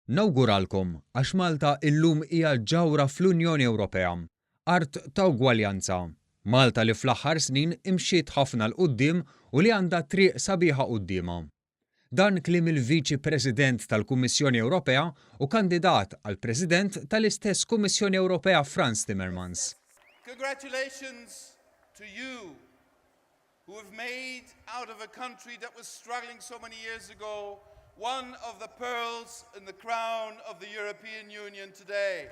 Nawguralkom għax Malta illum hija ġawhra fl-Unjoni Ewropea. Art ta' ugwaljanza. Malta li fl-aħħar snin imxiet ħafna 'l quddiem u li għandha triq sabiħa quddiemha. Dan kliem il-Viċi President tal-Kummissjoni Ewropea u kandidat għal President tal-istess Kummissjoni Ewropea Frans Timmermans. Congratulations to you who have made out of a country that was struggling so many years ago one of the pearls in the crown of the European Union today.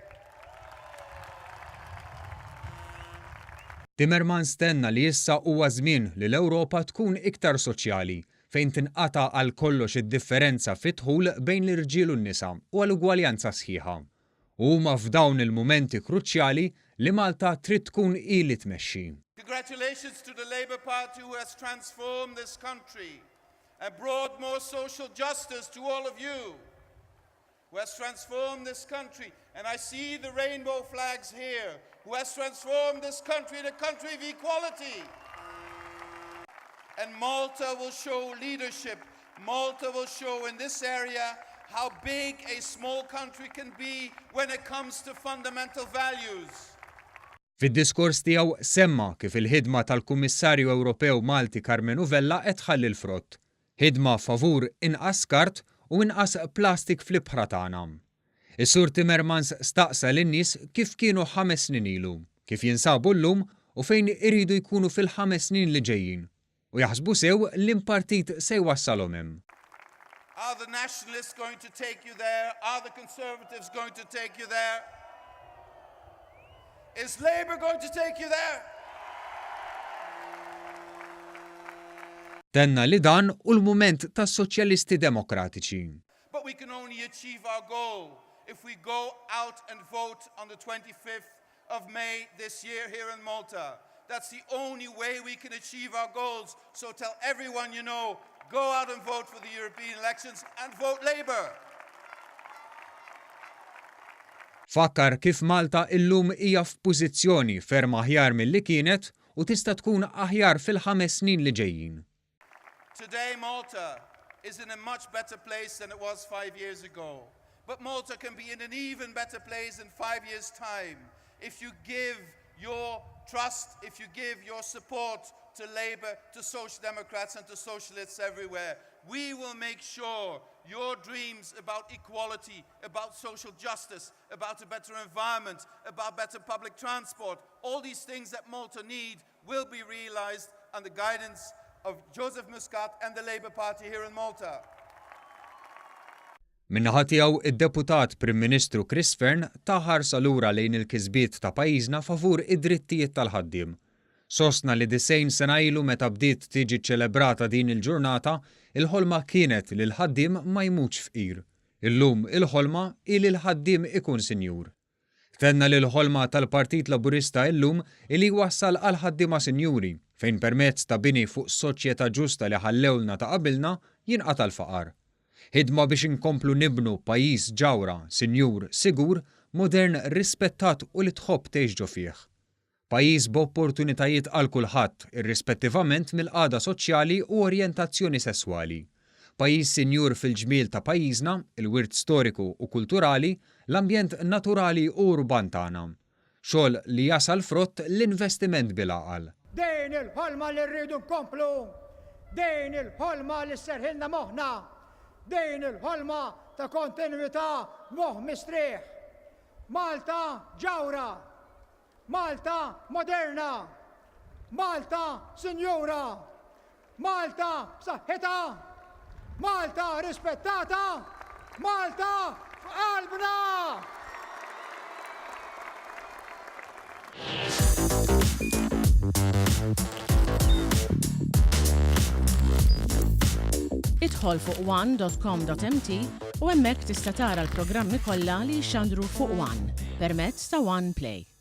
Timmermans tenna li issa huwa żmien li l-Ewropa tkun iktar soċjali, fejn tinqata' għal kollox id-differenza fid-dħul bejn l-irġiel u n-nisa u għal ugwaljanza sħiħa. U huma f'dawn il-mumenti kruċjali li Malta trid tkun hi li tmexxi. Congratulations to the Labour Party who has transformed this country and brought more social justice to all of you, who has transformed this country, and I see the rainbow flags here, who has transformed this country in a country of equality. And Malta will show leadership. Malta will show in this area how big a small country can be when it comes to fundamental values. Fid-diskors tiegħu semma kif il-ħidma tal-Kummissarju Ewropew Malti Karmenu Vella qed tħalli l-frott. Ħidma favur inqas skart u inqas plastik fl-ibħra tagħna. Is-Sur Timmermans staqsa lin-nies kif kienu ħames snin ilu, kif jinsabu llum u fejn iridu jkunu fil-ħames snin li ġejjin. U jaħsbu sew liem partit se jwassalhom hemm. Are the Nationalists going to take you there? Are the Conservatives going to take you there? Is Labour going to take you there? Tenna li dan hu l-mument tas-Soċjalisti Demokratiċi. But we can only achieve our goal if we go out and vote on the 25th of May this year here in Malta. That's the only way we can achieve our goals. So tell everyone you know, go out and vote for the European elections and vote Labour. Fakkar kif Malta illum hija f'pożizzjoni ferm aħjar milli kienet u tista' tkun aħjar fil-ħames snin li ġejjin. Today Malta is in a much better place than it was 5 years ago. But Malta can be in an even better place in 5 years time if you give your trust, if you give your support to Labour, to Social Democrats and to Socialists everywhere. We will make sure your dreams about equality, about social justice, about a better environment, about better public transport, all these things that Malta need will be realised under guidance of Joseph Muscat and the Labour Party here in Malta. Min-naħa tiegħu, id-Deputat Prim Ministru Chris Fearne ta ħarsa lura lejn il-kisbiet ta' pajjiżna favur id-drittijiet tal-ħaddiem. Sostna li 90 sena ilu meta bdiet tiġi ċċelebrata din il-ġurnata, il-ħolma kienet li l-ħaddiem ma jmutx fqir. Illum il-ħolma hi li l-ħaddiem ikun sinjur. Tenna li l-ħolma tal-Partit Laburista illum hi li jwassal għal ħaddiema sinjuri, fejn permezz ta' bini fuq soċjetà ġusta li ħallewlna ta' qabilna, jinqata' l-faqar. Ħidma biex inkomplu nibnu pajjiż ġawhra, sinjur, sigur, modern, rispettat u li tħobb tgħix ġo fih. Pajjiż b'opportunitajiet għal kulħadd, irrispettivament mill-qagħda soċjali u orjentazzjoni sesswali. Pajjiż sinjur fil-ġmiel ta' pajjiżna, il-wirt storiku u kulturali, l-ambjent naturali u urban tagħna. Xogħol li jasal frott l-investiment bil-għaqal. Din il-ħolma li rridu nkomplu, din il-ħolma li sserrħilna moħħna, din il-ħolma ta' kontinwità b'moħħ mistrieħ. Malta ġawhra! Malta moderna! Malta sinjura! Malta b'saħħitha! Malta rispettata! Malta f'qalbna! Idħol fuq one.com.mt u hemmhekk tista' tara l-programmi kollha li jixxandru fuq One permezz ta' One Play.